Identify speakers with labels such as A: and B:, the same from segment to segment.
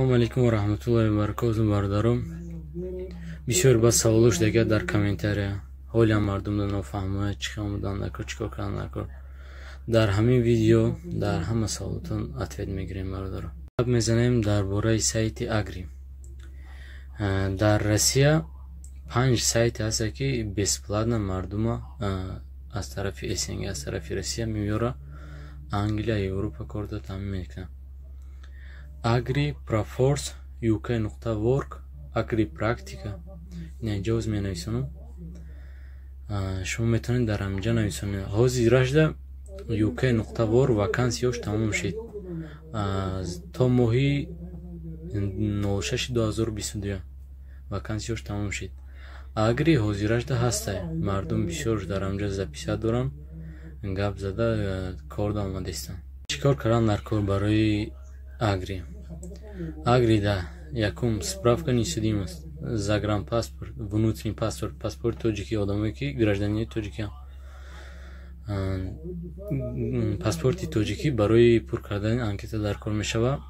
A: Ассалому алайкум ва раҳматуллоҳи ва баракоту, бародарон. Бисёр ба саволо шудага дар комментария. Ҳолиам мардум да нофаҳмояд, чӣ хел омадан дар кор, чӣ кор кардан дар кор. Дар ҳамин видео дар ҳама саволотон ответ мегирем, бародарон. Гап мезанем дар бораи сайти Агри. Дар Россия панҷ сайте ҳаста, ки бесплатно мардума аз тарафи СНГ, аз тарафи Россия меёра Англия, Европа корда таъмин мекунад. Агри, Профорс, UK.work, Агри Практика. Ина ҷоз менависонам. Шумо метавонед дар ҳаминҷа нависонед. Ҳозир рашда UK.work вакансияш тамом шид. То моҳи 06 2022 вакансияш тамом шид. Агри ҳозирашда ҳастай. Мардум бисёр дар ҳаминҷа записать доранд, гап зада корда омадаистанд. Чӣ кор кардан дар кор барои Агри? Агрида якум справка несудимость, загранпаспорт, внутренний паспорт, паспорти тоҷикӣ, одамое ки гражданини тоҷикиам, паспорти тоҷикӣ барои пур кардани анкета дар кор мешавад.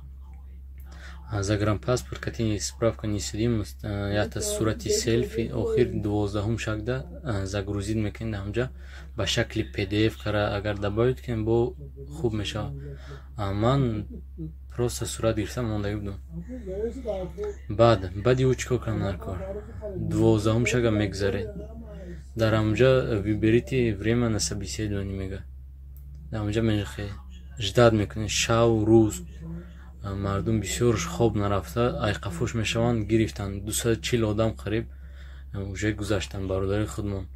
A: Загранпаспорт кати справка несудимость, якта сурати селфи охир 12-ум шакда загрузить мекунед. Ҳамҷа ба шакли PDF кара агар добавить кунем, бо хуб мешавад. Ман просто сурат гирифтам, мондагӣ будам. Баъди ӯ чӣ кор кардам дар кор? 12-ум шага мегузаред, дар ҳамҷа «Выберите время на собеседование» мега. Дар ҳамҷа мехе ждать мекунед шав рӯз. Мардум бисёр хоб нарафта айқафош мешаванд, гирифтанд. 240 одам қариб уже гузаштанд, бародари худмон.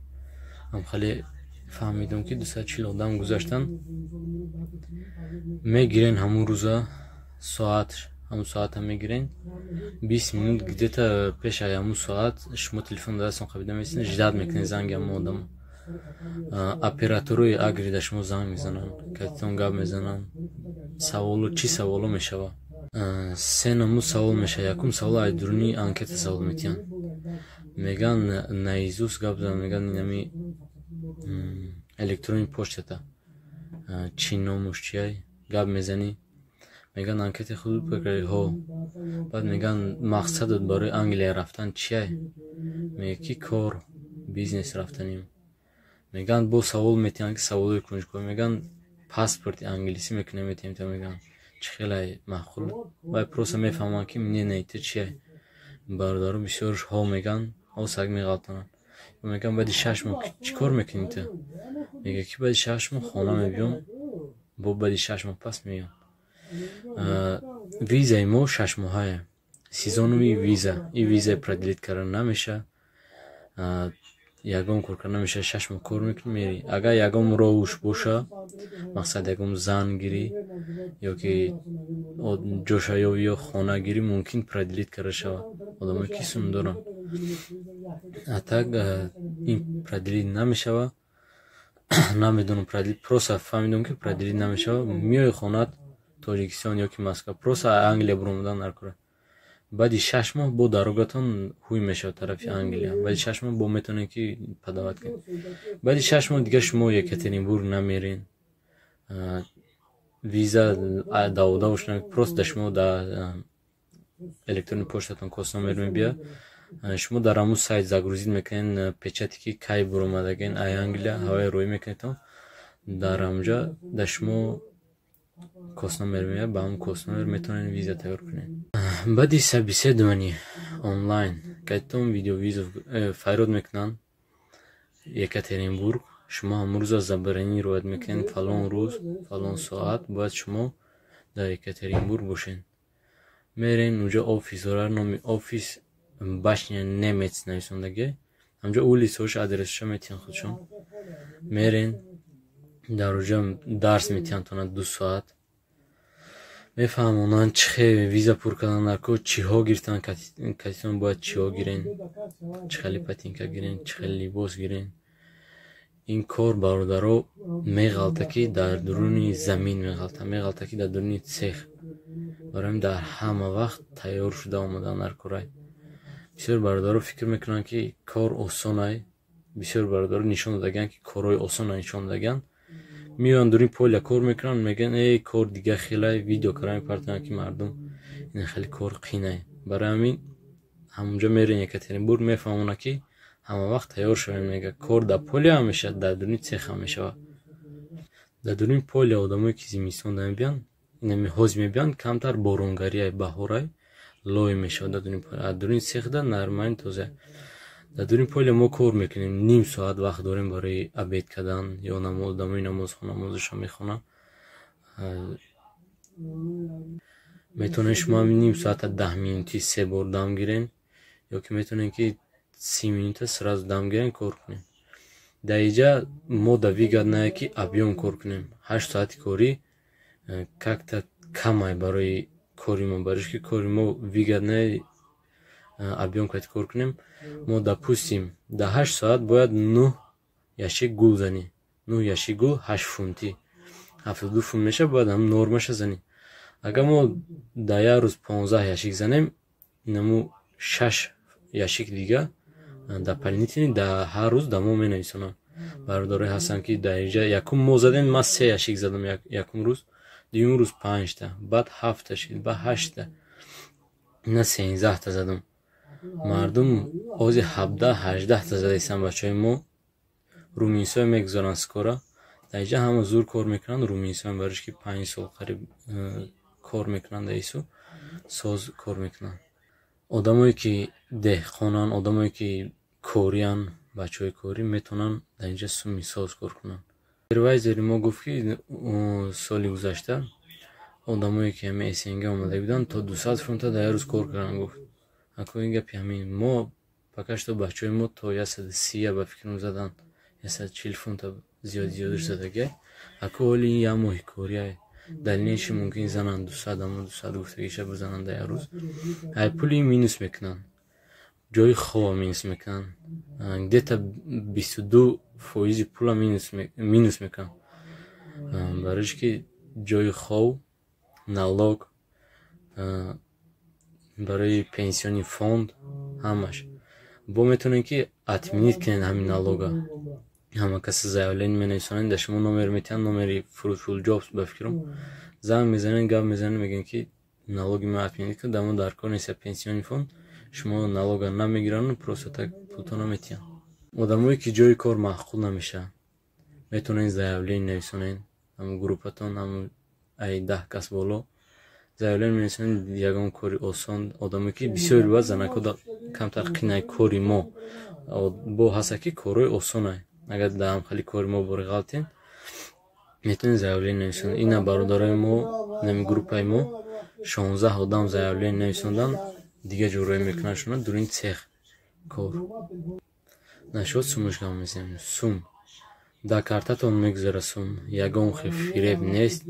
A: Ам хеле фаҳмидам, ки 240 одам гузаштанд. Мегирен ҳамун рӯза соат, ҳамун соата мегирен, 20 минут где-то пешаи ҳамун соат шумо телефон дастон қабида месинед, ждать мекунед занги ҳамун одамо. Операторои Агри да шумо занг мезананд, катитон гап мезананд. Саволо, чӣ саволо мешавад? Се намуд савол мешавад. Якум савол ай дуруни анкета савол метиҳанд, меган наизусть гап зан, меган инами электронный почтата чӣ, номуш чиай, гап мезанӣ. Меган анкетаи худ пур кардӣ? Ҳо. Баъд меган мақсадат барои Англия рафтан чиай? Мега ки кор, бизнес рафтаним. Меган боз савол метиҳанд, ки саволои кунҷков. Меган паспорти англисӣ мекунем, метиҳем та, меган чӣ хелай маъқул? Вай просто мефаҳманд, ки не, ту чиай. Бародаро бисёр ҳо меган, ҳо саг меғалтонанд. Меган баъди 6 моҳ чӣ кор мекунӣ ту? Мега ки баъди 6 моҳ хона мебиём, бо баъди 6 моҳ пас меём. Визаи мо 6 моҳае, сезонный виза. И визаи продлить карда намеша, ягон кор карда намеша. 6 моҳ кор мекунӣ, мерӣ. Агар ягон роҳуш боша, мақсад ягон зан гирӣ ё ки ҷоша ёвӣ ё хона гирӣ, мумкин продлить карда шавад, одамое ки сум доранд. А так ин продлить намешавад. Намедонам, продлить, просто фаҳмидам, ки продлить намешавад. Меои хонат Тоҷикистон ё ки Москва, просто Англия буромадан дар кора. Баъди 6 моҳ бо дарогатон ҳуй мешавад тарафи Англия. Баъди 6 моҳ бо метавонед, ки подавать кунед. Баъди 6 моҳ дига шумо Екатеринбург намерен, виза давода бош, просто да шумо да электронный почтатон кос номер мебиёд. Шумо дар ҳамун сайт загрузить мекунед печати, ки кай буромадаген ай Англия, ҳаваи рӯӣ мекунедтон. Дар ҳамунҷа да шумо кос номер меояд, ба ҳамун кос номер метавонед виза тайёр кунед. Баъди собеседование онлайн кайтон видеовызов фарёд мекунанд Екатеринбург. Шумо ҳамун рӯза забронировать мекунед: фалон рӯз, фалон соат бояд шумо дар Екатеринбург бошед. Мерен, унҷо офис дорад, номи офис «Башня Немец» нависондагӣ. Ҳамҷо улицаош, адресашо метиҳанд худшон. Мерен, дар уҷа дарс метиҳанд тона 2 соат, мефаҳмонанд чӣ хел виза пур кардан дар кор, чиҳо гирифтан катитон бояд, чиҳо гирен, чӣ хеле ботинка гирен, чӣ хеле либос гирен. Ин кор, бародаро, меғалта, ки дар дуруни замин меғалта, меғалта, ки дар дуруни цех. Барои ҳамин дар ҳама вақт тайёр шуда омадан дар корай. Бисёр бародаро фикр мекунанд, ки кор осонай. Бисёр бародаро нишон додагианд, ки корҳои осона нишон додагианд. Меоянд, дуруни поля кор мекунанд, мегӯянд: «Эй, кор дига хелай». Видео кара мепартонанд, ки мардум Ин хеле кор қинай. Барои ҳамин ҳамонҷо мерем Екатеринбург, мефаҳмонад, ки ҳама вақт тайёр шавем, мега. Кор дар поле ҳам мешавад, дар дуруни цех ҳам мешавад. Дар дуруни поле одамое, ки зимистон мебиёнд, инами ҳози мебиёнд, камтар боронгарияй, баҳорай, лой мешавад дар дуруни поле. Дар дуруни цехда нормально, тоза. Дар дуруни поле мо кор мекунем, ним соат вақт дорем барои обед кардан ё одамои намозхон намозашон мехонанд. Метавонед шумо ҳамин ним соата 10 минути се бор дам гирен, ё ки метавонед, ки 30 минута сразу дам гирен, кор кунем. Дар инҷа мо да выгодно, ки объём кор кунем. 8 соати корӣ как-то камай барои кори мо, барои ки кори мо выгодно объём кати кор кунем. Мо, допустим, дар 8 соат бояд нӯҳ ящик гул занӣ. 9 ящик гул 8 фунтӣ, 72 фунт мешавад, бояд ҳамн нормаша занӣ. Агар мо дар як рӯз 15 ящик занем, инаму шаш ящик дига дополнительный дар ҳар рӯз дар мо менависонанд. Бародарое ҳастанд, ки дар инҷа якум мо задем, ман се ящик задам якум рӯз, дуюм рӯз панҷта, баъд ҳафта шид, баъд ҳаштта, ина 13та задам. Мардум ози 17, 18та задаистанд. Бачаҳои мо руминсое мегузоранд скоро. Дар инҷа ҳама зур кор мекунанд руминсоя, барои ки 5 сол қариб кор мекунанд дар ису, соз кор мекунанд. Одамое, ки деҳқонанд, одамое, ки кориянд, бачаҳои корӣ метавонанд дар инҷа суми соз кор кунанд. Супервайзери мо гуфт, ки соли гузашта одамое, ки ҳамин СНГ омада буданд, то 200 фунта дар як рӯз кор карданд, гуфт. Ако ин гапи ҳамин мо пока что бачаҳои мо то 130, ба фикрам, заданд, 140 фунта зиёд зиёдаш задагиай. Ако ҳоли ин як моҳи кориай, дальнейший мумкин зананд 200, амо 200 гуфтагиша бизананд дар як рӯз. Ай пули минус мекунанд, ҷои хова минус мекунанд, где-то 22 фоизи пула минус мекунанд, барои ки ҷои хов, налог, барои пенсионный фонд, ҳамаш. Бо метавонед, ки отменить кунед ҳамин налога. Ҳама каса заявление менависонед, дар шумо номер метиҳанд, номери Fruitful Jobs, ба фикрам. Занг мезанед, гап мезанед, мегӯянд, ки налоги ма отменить кун, дар мо дар кор нест пенсионный фонд, шумо налога намегирану просто так пултона метиҳанд. Одамое, ки ҷои кор маъқул намешавад, метавонед заявление нависонед, ҳамн группатон, ҳамн ай 10 кас боло заявление менависонед, ягон кори осон. Одамое, ки бисёри баъд занако камтар қинай кори мо, бо ҳаста, ки корҳои осонай. Агар дар ҳамхели кори мо бори ғалтен, метавонед заявление нависонед. Ина бародарои мо, инами группаи мо 16 одам заявление нависонданд, дигар ҷо рӯй мекунанд шуна дуруни цех кор. Нашуд, сумаш гап мезанем. Сум дар картатон мегузара, сум ягон хел фиреб нест.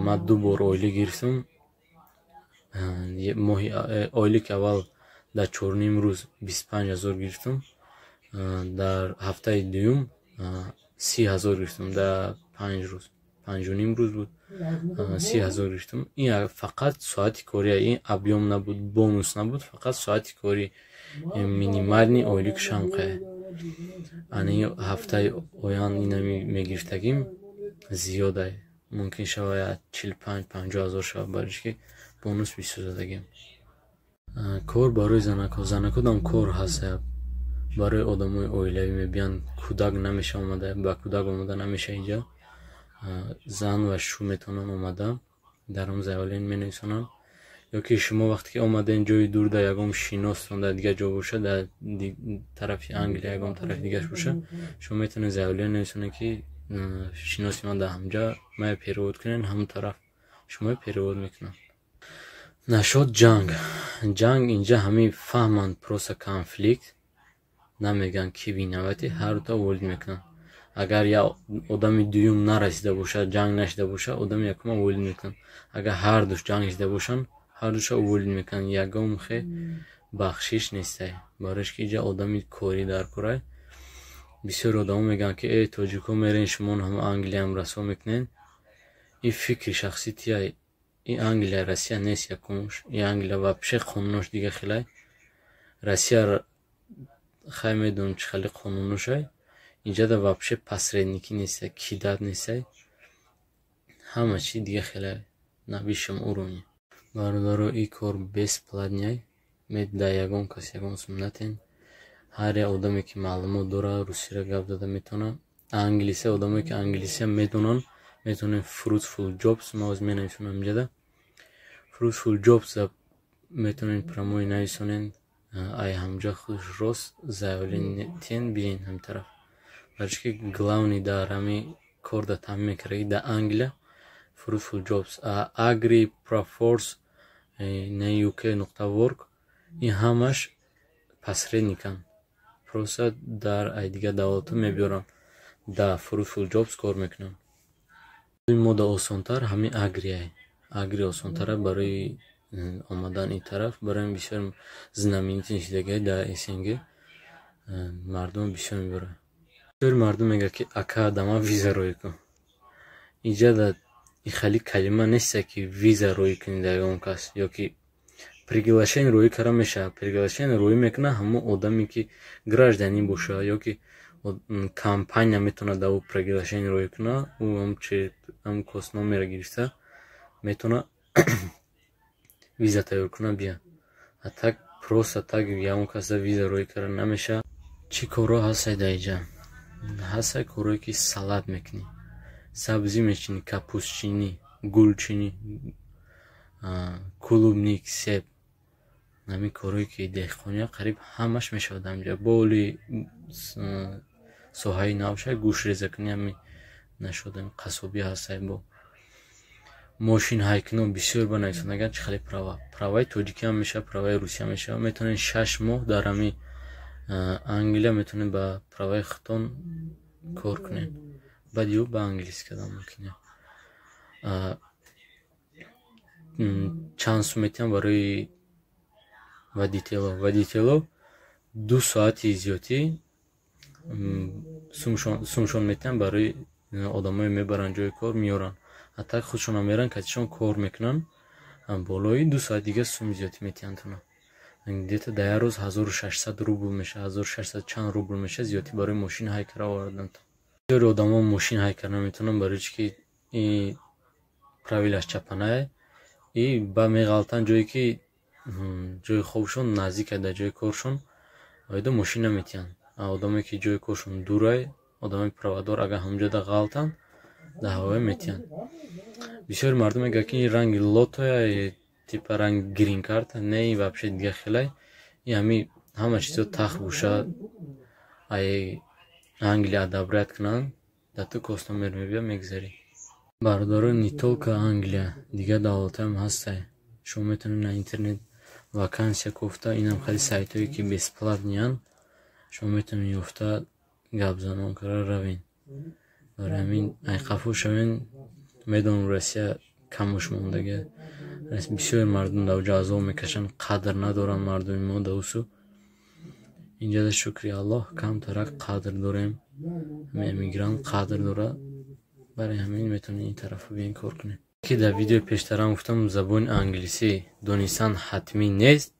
A: Ман ду бор ойлик гирифтам. Моҳи ойлик аввал дар чорним рӯз 25 000 гирифтам, дар ҳафтаи дуюм 30 000 гирифтам, дар 5 рӯз, 5,5 рӯз буд, 30 000 гирифтам. Ин фақат соати кория, ин объём набуд, бонус набуд, фақат соати кори, минимальный ойлик шамқая. Ани ҳафтаи оянд инами мегирифтагим зиёдай, мумкин шавад 45, 50 000 шавад, барои ки бонус бисёр задагим. Кор барои занакҳо. Занакҳодам кор ҳаст. Барои одамои оилавӣ мебиёнд, кӯдак намеша омада, ба кӯдак омада намеша инҷа. Зан ва шу метавонанд омада, дар он заявление менависонанд. Ё ки шумо вақте ки омадем ҷои дур, дар ягон шиностон дар дигар ҷо бошад, дар тарафи Англия, ягон тарафи дигараш бошад, шумо метавонед заявление нависонед, ки шиноси ман дар ҳамҷа, мая перевод кунед ҳамон тараф, шумоя перевод мекунанд. Нашод ҷанг. Ҷанг инҷа ҳамин фаҳманд, просто конфликт намегӯянд, ки виноватый, ҳарду уволить мекунанд. Агар як одами дуюм нарасида бошад, ҷанг нашида бошад, одами якума уволить мекунанд. Агар ҳардуш ҷанг шида бошанд, ҳардуша уволить мекунанд. Ягон хе бахшиш нестай, барои ки инҷа одами корӣ дар корай. Бисёри одамо мегӯянд, ки э, тоҷико мерен, шумо ҳама Англиям расво мекунед. Ин фикри шахсӣ тияй. Ин Англия Россия нест. Якумш, ин Англия вообще қонунош дига хелай. Россия хай медонам, чӣ хеле қонуношай. Инҷада вообще посредники нестай, кидать нестай, ҳама чи дига хелай, на высшем уровне. Бародаро, ин кор бесплатный, дар ягон кас ягон сум натен. Ҳар як одаме, ки маълумот дорад, русиро гап зада метавонад, англисия, одамое ки англисия медонанд, метавонед Fruitful Jobs, ма ҳозир менависонам инҷада, Fruitful Jobs метавонед прямой нависонед, ай ҳамҷа худаш рост заявление тиҳен, биен ҳамин тараф. Барои ки главный дар ҳамин кор да таъмин мекарда дар Англия Fruitful Jobs, Agri Proforce, UK.work, ин ҳамаш посредниканд, просто дар ай дигар давлатҳо мебиёранд, дар Fruitful Jobs кор мекунанд. Мода осонтар ҳамин Агриай, Агри осонтара барои омадан ин тараф. Барои бисёр знаменитый шидагиай дар СНГ, мардум бисёр мебарад. Бисёри мардум мегӯяд, ки ака, да ман виза роӣ кун. Инҷа да хеле калима неста, ки виза роӣ кунӣ дар ягон кас ё ки приглашение роӣ карда мешавад. Приглашение роӣ мекунад ҳамон одаме, ки гражданин бошад, ё ки компания метавонад дар ӯ приглашение роӣ кунад. Ӯ ҳам CoS номерро гирифта метавонад виза тайёр кунад, бия. А так, просто так ягон каса виза роӣ карда намешавад. Чӣ корҳо ҳастад дар инҷа? Ҳастад корҳое, ки салат мекунӣ, сабзӣ мечинӣ, капустчинӣ, гулчинӣ, клубника, себ, ҳамин корҳое, ки деҳқония, қариб ҳамаш мешавад ҳаминҷа. Боли соҳаи навша, гӯшт резакунӣ, ҳамин нашуд, қассобӣ ҳастад, бо мошин ҳайкунон бисёр ба нависондаган, чӣ хеле права, праваи тоҷикиам мешавад, праваи русия мешавад. Метавонед 6 моҳ дар ҳамин Англия метавонед ба праваи худтон кор кунед, баъди ӯ ба англисӣ кардан мумкин. Чанд сум метиҳам барои водитело? Водитело 2 соати зиёдтӣ сумшон метиҳам, барои одамое мебаранд ҷои кор, меоранд. А так худшонам меранд, катишон кор мекунанд, болои 2 соат дига суми зиёдтӣ метиҳанд туна. Где-то дар як рӯз 1600 рубл мешавад, 1600 чанд рубл мешавад зиёдтӣ барои мошин ҳай карда овардан. Бисёри одамо мошин ҳай карда наметавонанд, барои чӣ ки и правилаш чапанае и ба меғалтанд ҷое, ки ҷои хобшон наздик дар ҷои коршон, оида мошин наметиҳанд. Одамое, ки ҷои коршон дурай, одамои правадор, агар ҳамонҷода ғалтанд, дар ҳавоя метиҳанд. Бисёри мардум мегӯяд, ки ин ранги лотоя, типа ранги грин-карта. Не, ин вообще дига хелай. Ин ҳами ҳама чизо тахт боша, ай Англия одобрять кунанд, дар ту CoS номер мебиёд, мегзарӣ. Бародаро, не только Англия, дигар давлатҳоам ҳастай. Шумо метавонед на интернет вакансия кофта, инам хеле сайтҳое, ки бесплатныянд, шумо метавонед ёфта, гапзанон карда равед. Барои ҳамин айқафо шавен. Медонам, Россия камуш мондага, бисёри мардум дар оҷо азоб мекашанд, қадр надоранд мардуми мо дар усу. Инҷада, шукри Аллоҳ, камтарак қадр дорем, ҳамин эмигрант қадр дорад. Барои ҳамин метавонед ин тарафа биёен, кор кунед. Ки дар видеои пештарам гуфтам, забони англисӣ донистан ҳатмӣ нест,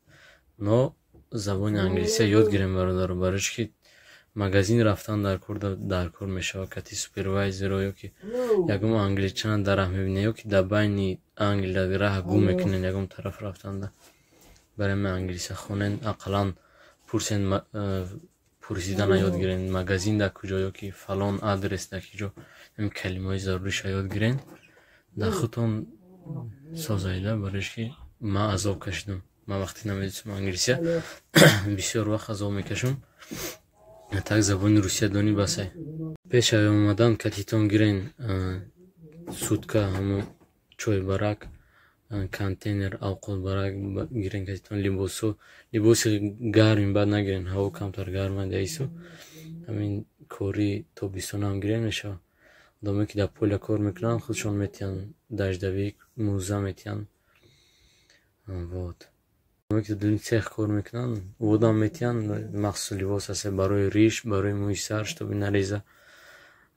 A: но забони англисия ёд гирем, бародаро, барои чӣ ки магазин рафтан дар кор мешавад, кати супервайзеро ё ки ягон англичана дар раҳ мебинед, ё ки дар байни Англия раҳ гум мекунед, ягон тараф рафтанда. Барои ҳамин англисия хонед, ақаллан пурсен, пурсидана ёд гирен, магазин дар куҷо ё ки фалон адрес дар киҷо, ҳамин калимаҳои заруриша ёд гирен, дар худтон созаида. Барои ки ман азоб кашидам, ман вақте намедонистам англисия, бисёр вақт азоб мекашам. Так забони русия донӣ, басай. Пеш аз омадан катитон гирен сутка, ҳамун чойбарак, контейнер авқотбарак гирен катитон, либосо, либоси гарми бад нагирен, ҳаво камтар гарма даису. Ҳамин кори тобистонам гирен мешавад. Одамое, ки дар поля кор мекунанд, худшон метиҳанд дождевик, мӯза метиҳанд. Вот одамое, ки дар цех кор мекунанд, одам метиҳанд махсус либос аст барои риш, барои мӯи сар, чтобы нареза.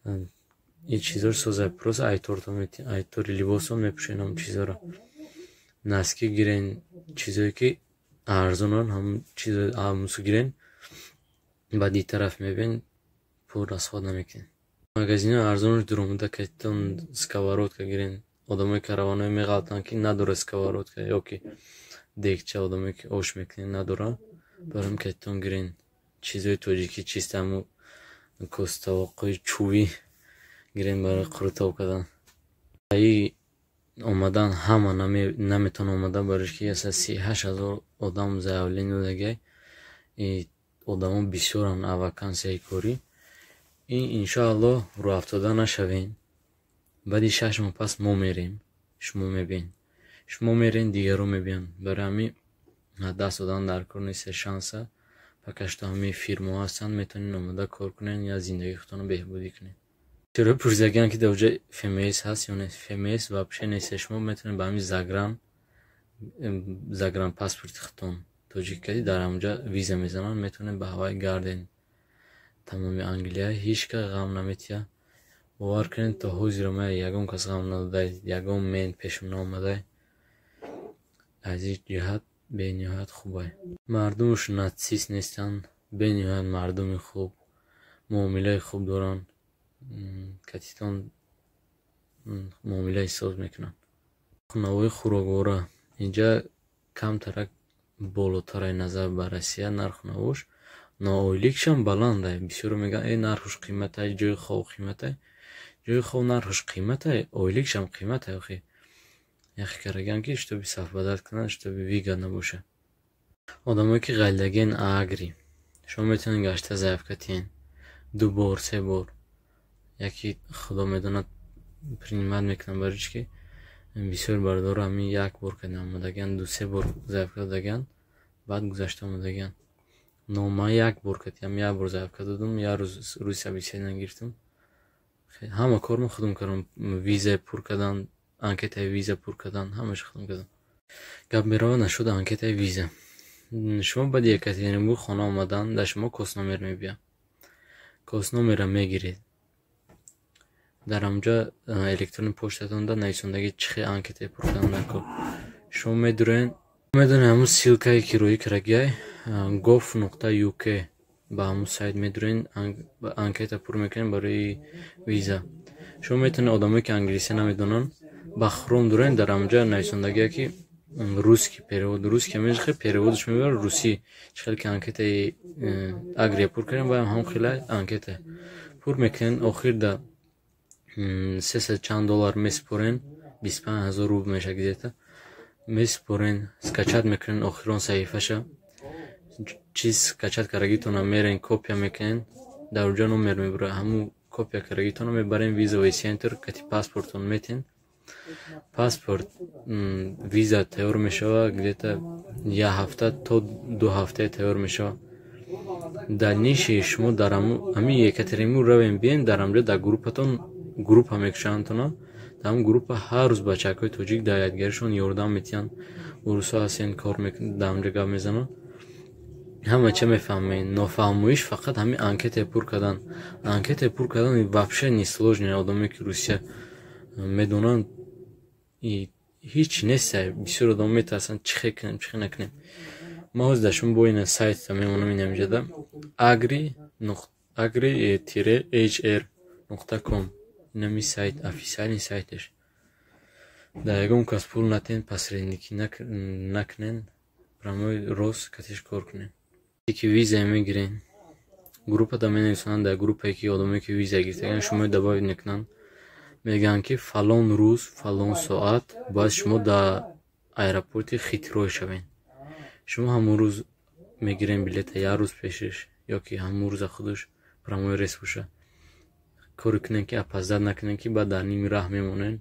A: Ин чизоро соза, просто айтортон айтори либосон мепӯшен, ҳамн чизоро. Носки гирен, чизое, ки арзонанд, ҳамн чизо ҳамсу гирен, баъд ин тараф мебиен, пул расход намекунед. Магазинҳои арзонаш дуромада катитон сковородка гирен. Одамои каравоное меғалтанд, ки надорад сковородка ё ки дегча, одамое ки ош мекунед, надоранд. Барои катитон гирен чизои тоҷикӣ, чиста ҳаму костовоқҳои чӯбӣ гирен барои қурутоб кардан. И омадан ҳама наметавон омада, барои ки 38 000 одам заявление додагиай. Одамо бисёранд, а вакансияи корӣ. И иншоаллоҳ, рӯҳафтода нашавем. Баъди 6 моҳ пас мо мерем, шумо мебиен, шумо мерен, дигарон мебиёнд. Барои ҳамин даст додан дар кор нест шанса. Пока что ҳамаи фирмаҳо ҳастанд, метавонед омода кор кунед я зиндагии худтонро беҳбудӣ кунед. Чаро пурсидагианд, ки дар оҷа ФМС ҳаст ё нест? ФМС вообще нест. Шумо метавонед ба ҳамин загран паспорти худтон тоҷик кардӣ, дар ҳамонҷа виза мезананд, метавонед ба ҳавай гарден тамоми Англия, ҳеҷ кас ғам наметиҳад. Бовар кунед, то ҳозира ман ягон кас ғам надодай, ягон мен пешам наомадай. Аз ин ҷиҳат бениҳоят хубай. Мардумаш нацист нестанд, бениҳоят мардуми хуб, муомилаи хуб доранд, катитон муомилаи соз мекунанд. Навои хӯроквора инҷа камтарак болотарай назар ба Россия нарху навош, но ойликшам баландай. Бисёро мегӯянд: «Э, нархуш қиматай, ҷои хоб қиматай». Ҷои хоб нархуш қиматай, ойликшам қиматай. Охи яхе караган, ки чтобы совпадать кунад, чтобы выгодно бошад. Одамое ки ғалидаген Агри, шумо метавонед гашта заявка тиҳен ду бор, се бор, яке худо медонад, принимать мекунад. Барои чӣ ки бисёр бародаро ҳамин як бор карда омадагианд, ду се бор заявка додагианд, баъд гузашта омадагианд. Но ман як бор кардиам, як бор заявка додум, як рӯз рӯзи собеседование гирифтам. Ҳама кормо худам кардам: виза пур кардан, анкетаи виза пур кардан, ҳамааш худам кардам. Гап мерава нашуд анкетаи виза. Шумо баъди Екатеринбург хона омадан, дар шумо CoS номер мебиёд. CoS номерро мегиред, дар ҳамонҷа электронный почтатонда нависондаги чӣ хел анкетае пур кардан дар кор. Шумо медуроед, медонед, ҳамун ссылкае ки роӣ кардагиай, gov.uk, ба ҳамун сайт медуроед, анкета пур мекунед барои виза. Шумо метавонед, одамое ки англисия намедонанд, ба Хром дуроед, дар ҳамонҷа нависондагие ки русский перевод, русский мехе переводш мебарад русӣ. Чӣ хел ки анкетаи Агрия пур кардем, баъд ҳамон хела анкета пур мекунед. Охир да сесад чанд доллар месупорен, 25 000 рубл меша где-то, месупорен, скачать мекунен охирон саҳифаша. Чиз скачать кардагитона мерен, копия мекунен, дар оҷа номер мебурад. Ҳамун копия кардагитона мебарен визовый центр, кати паспортон метен, паспорт, виза тайёр мешавад, где-то як ҳафта то 2 ҳафтае тайёр мешавад. Дальнейший шумо дар ҳамин Екатеринбург равем бием, дар ҳамҷа дар группатон группа мекушандтона. Дар ҳамн группа ҳар рӯз бачакҳои тоҷик дар якдигарашон ёрдам метиҳанд. Урусҳо ҳастен, кор мекунанд, дар ҳамҷа гап мезананд, ҳама ча мефаҳмед. Нофаҳмоиш фақат ҳамин анкетае пур кардан. Анкетае пур кардан вообще несложно. Одамое ки Русия медонанд, ҳеҷ нест. Бисёр одамо метарсанд: чӣ хел кунем, чӣ хел накунем. Ман ҳозир дар шумо бо ина сайта мемонам, инамиҷада agri-hr.com, инами сайт, официальный сайташ. Дар ягон кас пул натен, посредникӣ накунен, прямой рост катиш кор кунен. Ки виза мегирен, группада менависонанд. Дар группае ки одамое ки виза гирифтаган, шумо добавить мекунанд, мегӯянд, ки фалон рӯз, фалон соат бояд шумо дар аэропорти Хитро шавед. Шумо ҳамон рӯз мегирем билета як рӯз пешаш ё ки ҳамон рӯза худаш прямой рейс боша. Коре кунем, ки опоздать накунем, ки баъд дар ними раҳ мемонем.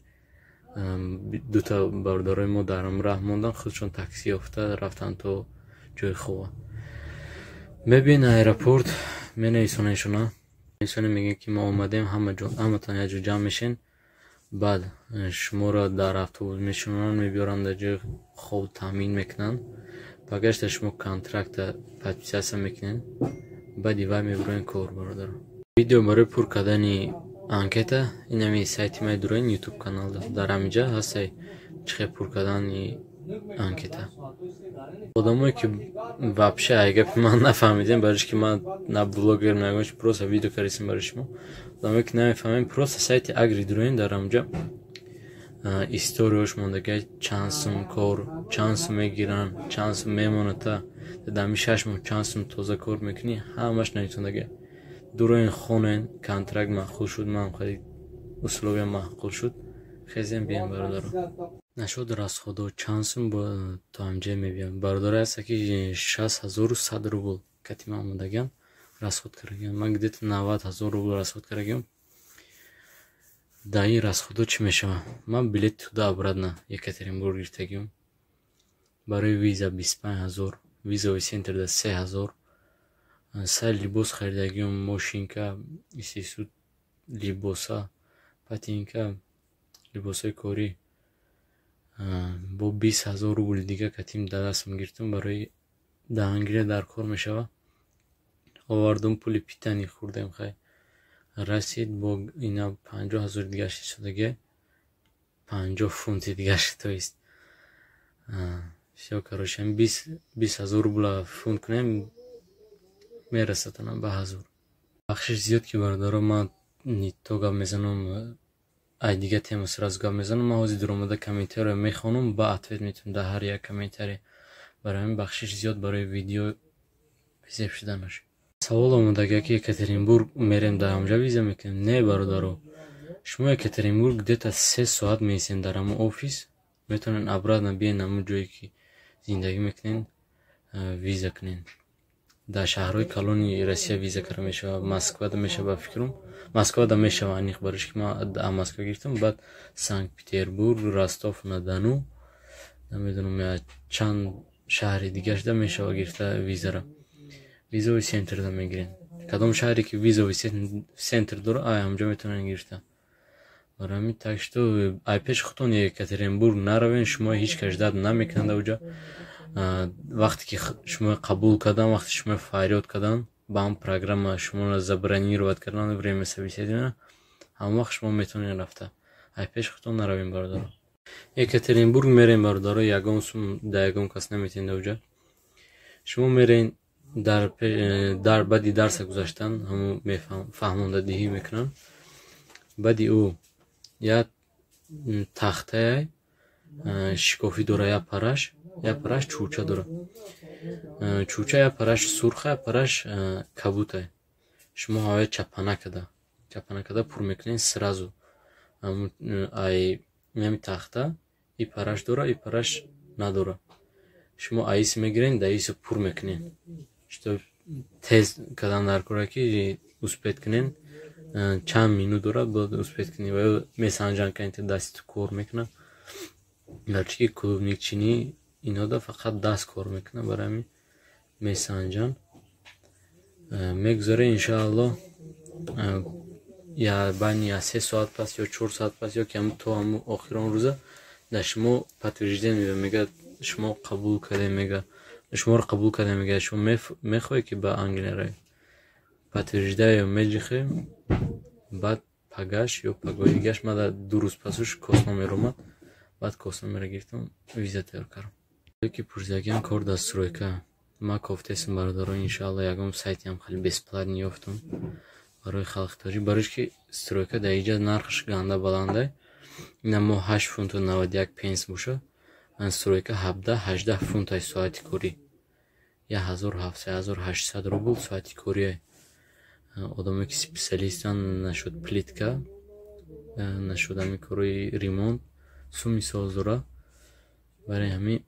A: Дута бародарои мо дар раҳ мондан, худшон такси ёфта рафтанд то ҷои хоба. Мебиен аэропорт, менависонед, шуна мегӯем, ки мо омадем, ҳаматон якҷо ҷамъ мешен. Баъд шуморо дар автобус мешунонанд, мебиёранд, дар ҷои хоб таъмин мекунанд. Багашта шумо контракта подписаться мекунед, баъди вай мебуроен кор. Бародаро, видео барои пур кардани анкета инами сайти май дуроен, Ютуб каналда дар ҳаминҷа ҳастай, чӣ хел пур кардани анкета. Одамое ки вообще ай гапи ман нафаҳмидем, барои ки ман на блогер, на ягон, просто видео кардистем барои шумо. Одамое ки намефаҳмем, просто сайти Агри дуроен, дар ҳаминҷа. Историяш мондагиай, чанд сум кор, чанд сум мегиранд, чанд сум мемонад, та дар ҳамин 6 моҳ чанд сум тоза кор мекунӣ, ҳамаш нависондагиай. Дуроен, хонен. Контракт маъқул шуд, ман хеле условия маъқул шуд, хезем, бием, бародаро. Нашуд расходо, чанд сум то ҳамҷая мебиям? Бародаре ҳаста, ки 60 100 рубл катима омадагиам, расход кардагиам. Ман где-то 90 000 рубл расход кардагиам. Дар ин расходҳо чӣ мешавад? Ман билети туда обратно Екатеринбург гирифтагиам, барои виза 25 000, визовый центрда 3000, сар либос харидагиам, мошинка, истисуд, либоса, ботинка, либосҳои корӣ, бо 20 000 рубли дига катим дар дастам гирифтам, барои даҳангирия дар кор мешавад. Овардум, пули питание хӯрдем, хай, расид. Бо ина 50 000 дигаш истодагиай, 50 фунти дигаш, то есть всё, короче, 20 000 рубла фунт кунем, мерасад ба ҳазор. Бахшиш зиёд, ки, бародаро, ман не то гап мезанам, ай дига тема сразу гап мезанам. Ман ҳозир дуромада комментарияро мехонам, ба ответ метавонам дар ҳар як комментария. Барои ҳамин бахшиш зиёд барои видео безеб шуданаш. Савол омадага, ки Екатеринбург мерем, дар ҳамҷа виза мекунем? Не, бародаро, шумо Екатеринбург где-то 3 соат меистем дар ҳамон офис, метавонед обратно биен, ҳамон ҷое ки зиндагӣ мекунед, виза кунед. Дар шаҳрҳои калони Россия виза карда мешавад. Москвада мешавад, ба фикрам, Москвада мешавад аниқ, барои ки ман Москва гирифтам. Баъд Санкт Петербург, Ростов на Дону, намедонам, чанд шаҳри дигашда мешавад гирифта визара. Визовый центрда мегиред. Кадом шаҳре ки визовый центр дорад, ай ҳамҷо метавонед гирифта. Барои ҳамин, так что ай пеши худтон Екатеринбург наравен, шумо ҳеҷ кас ждать намекунад ауҷа. Вақте ки шумо қабул кардан, вақте шумо фарёд кардан, ба ҳам программа шуморо забронировать кардан время собеседования, ҳамон вақт шумо метавонед рафта. Ай пеши худтон наравем, бародаро. Екатеринбург мерем, бародаро, ягон сум да ягон кас наметавонед ауҷа. Шумо мерен, дар баъди дарса гузаштан ҳамун фаҳмондадиҳӣ мекунанд. Баъди ӯ як тахтае шикофӣ дора, як параш чӯча дора. Чӯча як параш сурха, як параш кабутае. Шумо ҳавоя чапана када пур мекунед сразу. Ай ҳами тахта и параш дора, и параш надора. Шумо аиси мегирен, да исо пур мекунед, что тез кадан дар кора, ки успеть кунен. Чанд минут дорад, бояд успеть кунӣ ва ё месанҷанд, ка дасти ту кор мекунад. Гарчи ки клубникчинӣ инҳода фақат даст кор мекунад, барои ҳамин месанҷанд. Мегузаре, иншоаллоҳ, я байни я 3 соат пас ё 4 соат пас, ё ки то ҳамун охири он рӯза дар шумо подтверждение меояд, мегӯяд, шумо қабул кардем, мега, шуморо қабул кардем, мегӯяд, шумо мехоҳед, ки ба Англия равед? Подтверждение меҷихем. Баъд пагаш ё пагоҳи дигаш, ман 2 рӯз пасуш COS номер омад. Баъд COS номерро гирифтам, виза тайёр кардам. Ки пурсидагиам кор дар стройка, ман кофтесам, бародаро, иншоалло, ягон сайтиам хеле бесплатный ёфтам барои халқи тоҷик, барои ки стройка дар инҷа нархаш ганда баландай. Ина мо 8 фунту 91 пенс бошад, стройка 17-18 фунтай соати корӣ, 1700, 1800 рубл соати корие. Одамое ки специалистанд, нашуд плитка, нашуд ҳамин корои ремонт, суми соз дора. Барои ҳамин,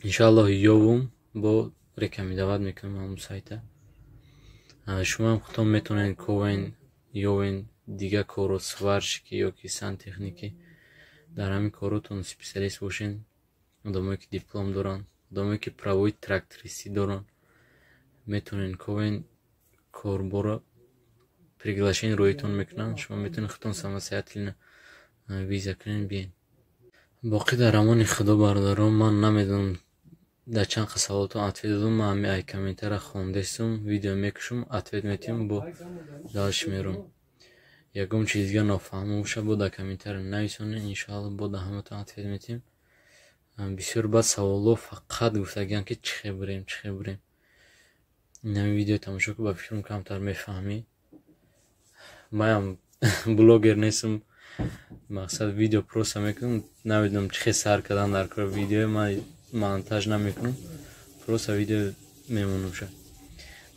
A: иншоаллоҳ, ёвум, бо рекомендовать мекунам ҳамун сайта. Шумоам худтон метавонед ковен, ёвен дига корро, сварщики ё ки сантехники, дар ҳамин коротон специалист бошен. Одамое ки диплом доранд, одамое ки правои трактористӣ доранд, метавонед ковен, корбора приглашение роитон мекунанд, шумо метавонед худтон самостоятельно виза кунед, биен. Боқӣ дар амони Худо, бародарон. Ман намедонам, дар чанд қа саволотон ответ додам. Ман ҳами ай комментария хондестум, видео мекушам, ответ метиҳам, бо дальше мером. Ягон чиз дигар нофаҳмо бошад, бо дар комментария нависонед, иншоалло, бо дар ҳаматон ответ метиҳем. Бисёр баъд саволҳо фақат гуфтагианд, ки чӣ хел бурем, чӣ хел бурем. Ин ҳами видео тамошо кун, ба фикрам, камтар мефаҳмӣ. Маям блогер нестам. Мақсад, видео просто мекунам, намедонам, чӣ хел сар кардан дар кор. Видеои ман монтаж намекунам, просто видео мемонумша.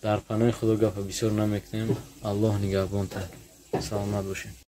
A: Дар паноҳи Худо, гапа бисёр намекунем. Аллоҳ нигаҳбонта, саломат бошед.